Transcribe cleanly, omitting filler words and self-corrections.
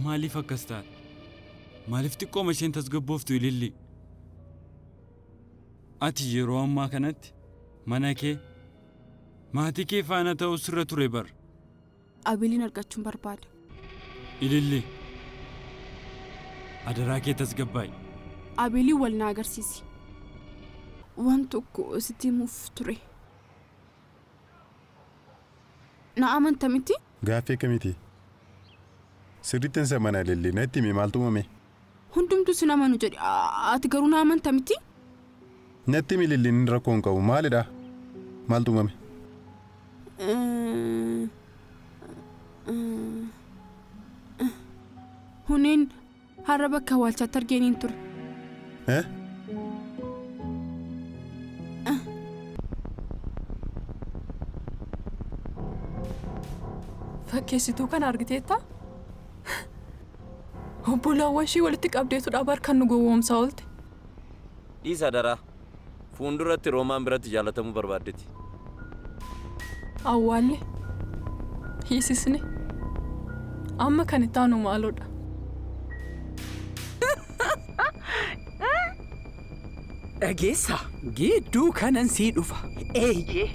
Maaliif akkas taate? Maaliif xiqqooma isheen tasgabbooftu Ililli? Ati yeroo ammaa kanatti mana kee maatii kee faana ta'uu sirra ture bar. Abeeliin argachuun barbaada. Ililli, adaraa kee tasgabbaa'i. Abeeliin wal na agarsiisi. Waan tokko sitti himuuf ture. Na amanta miti? Gaaffii akkamiiti? Sirriitti hin samana Ililli, natti himi maaltu uumame? Hundumtuu sin amanu jedhe, ati garuu na amanta miti? Natti himi Ililli, inni rakkoo hin qabu. Maalidha? Maaltu uumame? Huneen har'a bakka awwaalchaatti argeeniin ture. Eh? Fakkeessituu kana argiteetta? Obbolaawwan ishii walitti qabdeetu dhabar kan nu gowwoomsaa oolte. Dhiisa daraa. Fuulduratti Roomaan biratti jaalatamuu barbaaddeeti. Awwaalle. Hiisisne. Amma kan itti aanu maaloodha? Dhageessaa gidduu kanan sii dhufa. Eeyyee.